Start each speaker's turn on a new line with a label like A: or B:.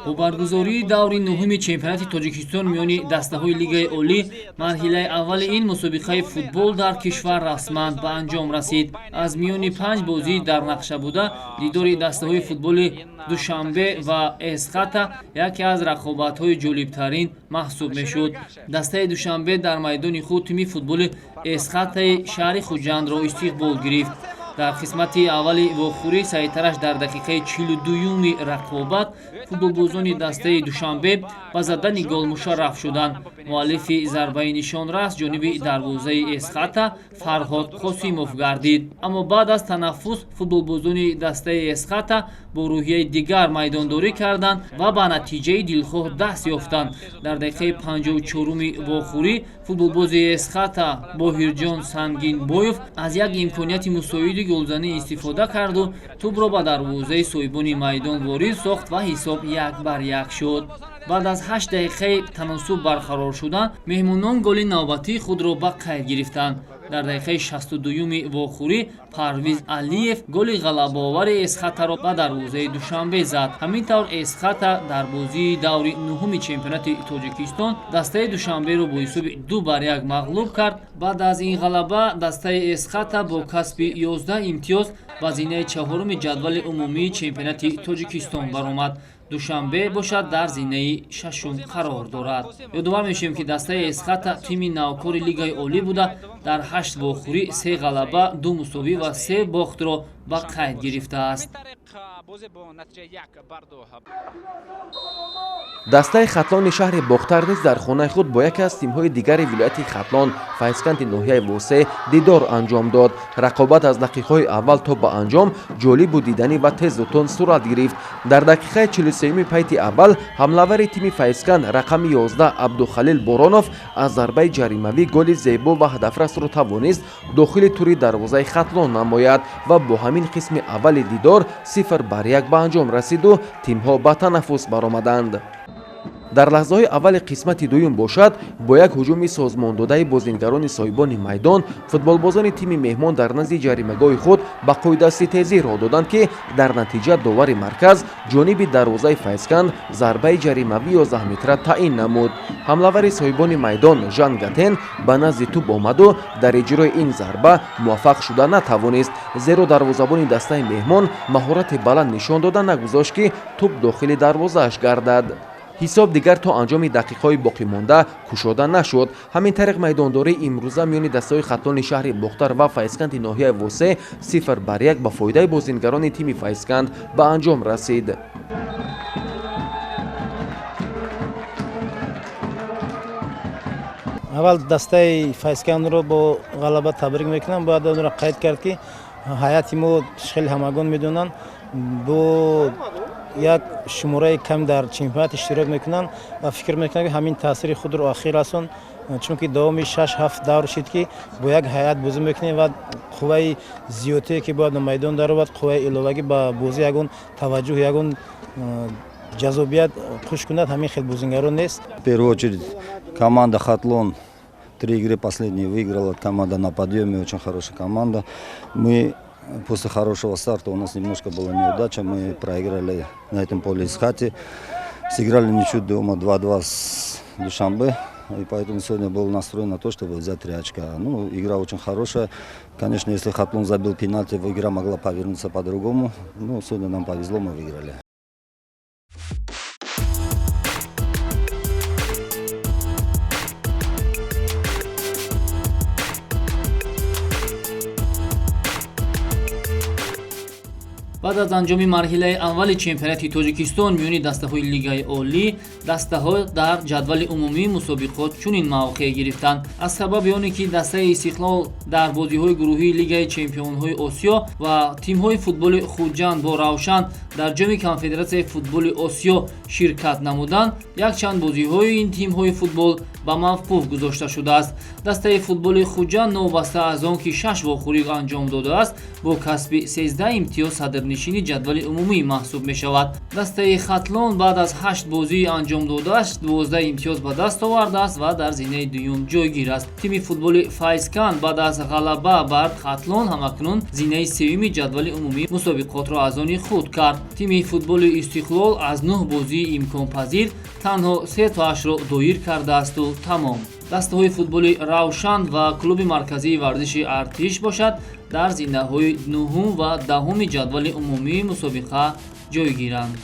A: Бо баргузории даври нуҳуми чемпионати Тоҷикистон миёни дастаҳои Лигаи Олӣ, марҳилаи аввали ин мусобиқаи футбол дар кишвар расман ба анҷом расид. Аз миёни панҷ бозӣ дар нақша буда, дидори дастаҳои футболи Душанбе ва Эсхата яке аз рақобатҳои ҷолибтарин маҳсуб мешуд. Дастаи Душанбе дар майдони худ тими футболи Эсхатаи шаҳри Хуҷандро истиқбол гирифт. Дар қисмати аввали вохӯрӣ, саҳитараш дар дақиқаи 42-юми рақобат, футболбозони дастаи Душанбе ба задани гол мушарраф шуданд. Муаллифи зарбаи нишонрас ҷониби дарвозаи Эсхата Фарҳод Қосимов гардид. Аммо баъд аз танаффус футболбозони дастаи Эсхата бо рӯҳияи дигар майдондорӣ карданд ва ба натиҷаи дилхоҳ даст ёфтанд. Дар дақиқаи 54-уми вохӯрӣ футболбози Эсхата Боҳирҷон Сангинбоев аз як имконияти мусоиди голзанӣ истифода карду тӯбро ба дарвозаи соҳибони майдон ворид сохт ва ҳисоб 1-1 шуд. Баъд аз 8 дақиқаи таносуб барқарор шудан, меҳмонон голи навбатии худро ба қайд гирифтанд. Дар дақиқаи 62-юми вохӯрӣ Парвиз Алиев голи ғалабаовари Эсхатаро ба дарвозаи Душанбе зад. Ҳамин тавр, Эсхата дар бозии даври нуҳуми чемпионати Тоҷикистон дастаи Душанберо бо ҳисоби 2-1 мағлуб кард. Баъд аз ин ғалаба дастаи Эсхата бо касби 11 имтиёз ба зинаи чаҳоруми ҷадвали умумии чемпионати Тоҷикистон баромад. Душанбе бошад, дар зинаи шашум қарор дорад. Ёдовар мешавем, ки дастаи Эсхата тими навкори Лигаи Олӣ буда, дар ҳашт вохӯрӣ се ғалаба, ду мусовӣ ва се бохтро ба қайд гирифтааст.
B: Дастаи Хатлони шаҳри Бохтар низ дар хонаи худ бо яке аз тимҳои дигари вилояти Хатлон, Файзканди ноҳияи Восе, дидор анҷом дод. Рақобат аз дақиқаҳои аввал то ба анҷом ҷолибу диданӣ ва тезу тунд сурат гирифт. Дар дақиқаи 43-юми пайти аввал ҳамлавари тими Файзканд, рақами 11, Абдухалил Боронов аз зарбаи ҷаримавӣ голи зебо ва ҳадафрасро тавонист дохили тури дарвозаи Хатлон намояд ва бо ҳамин қисми аввали дидор 0-1 ба анҷом расиду тимҳо ба танаффус баромаданд. Дар лаҳзаҳои аввали қисмати дуюм бошад, бо як ҳуҷуми созмондодаи бозингарони соҳибони майдон, футболбозони тими меҳмон дар назди ҷаримагоҳи худ ба қоидаситезӣ роҳ доданд, ки дар натиҷа довари марказ ҷониби дарвозаи Файзканд зарбаи ҷаримавӣ 11 метра таъин намуд. Ҳамлавари соҳибони майдон Жан Гатен ба назди тӯб омаду дар иҷрои ин зарба муваффақ шуда натавонист, зеро дарвозабони дастаи меҳмон маҳорати баланд нишон дода, нагузошт, ки тӯб дохили дарвозааш гардад. Ҳисоб дигар то анҷоми дақиқаҳои боқимонда кушода нашуд. Ҳамин тариқ, майдондории имрӯза миёни дастаҳои Хатлони шаҳри Бохтар ва Файзканди ноҳияи Восе 0-1 ба фоидаи бозингарони тими Файзканд ба анҷом расид.
C: Аввал дастаи Файзкандро бо ғалаба табрик мекунам. Бояд онро қайд кард, ки ҳайати мо, хеле ҳамагон медонанд, бо як шумораи кам дар чемпионат иштирок мекунанд ва фикр мекунам, ки ҳамин таъсири худро охир расон, чунки давоми 6-7 давр шид, ки бо як ҳайат бозӣ мекунем ва қувваи зиёдтие, ки бояд ба майдон даровад, қувваи иловагӣ ба бозӣ, ягон таваҷҷӯҳ, ягон ҷаззобият хуш кунад, ҳамин хел бозингарон нест.
D: В первую очередь команда Хатлон три игры последние выиграла. Команда на подъеме, очень хорошая команда. Мы после хорошего старта, у нас немножко была неудача, мы проиграли на этом поле Эсхате, сыграли ничью дома 2-2 с Душанбе. И поэтому сегодня был настроен на то, чтобы взять три очка. Ну, игра очень хорошая. Конечно, если Хатлон забил пенальти, игра могла повернуться по-другому. Ну, сегодня нам повезло, мы выиграли.
A: Баъд аз анҷоми марҳилаи аввали чемпионати Тоҷикистон миёни дастаҳои Лигаи Олӣ, дастаҳо дар ҷадвали умумии мусобиқот чунин мавқеъ гирифтанд. Аз сабаби оне ки дастаи Истиқлол дар бозиҳои гурӯҳии Лигаи чемпионҳои Осиё ва тимҳои футболи Хуҷанд бо Равшан дар Ҷоми Конфедератсияи футболи Осиё ширкат намуданд, якчанд бозиҳои ин тимҳои футбол ба мавқуф гузошта шудааст. Дастаи футболи Хуҷанд, новобаста аз он ки шаш вохӯрӣ анҷом додааст, бо касби 13 имтиёз садрнишин. Сарнишини ҷадвали умумӣ маҳсуб мешавад. Дастаи Хатлон баъд аз ҳашт бозии анҷом додааш 12 имтиёз ба даст овардааст ва дар зинаи дуюм ҷойгир аст. Тими футболи Файзканд баъд аз ғалаба бар Хатлон ҳамакнун зинаи сеюми ҷадвали умумии мусобиқотро аз они худ кард. Тими футболи Истиқлол аз нӯҳ бозии имконпазир танҳо се тоашро доир кардаасту тамом. Дастаҳои футболи Равшан ва клуби марказии варзиши Артиш бошад, дар зинаҳои нуҳум ва даҳуми ҷадвали умумии мусобиқа ҷойгиранд.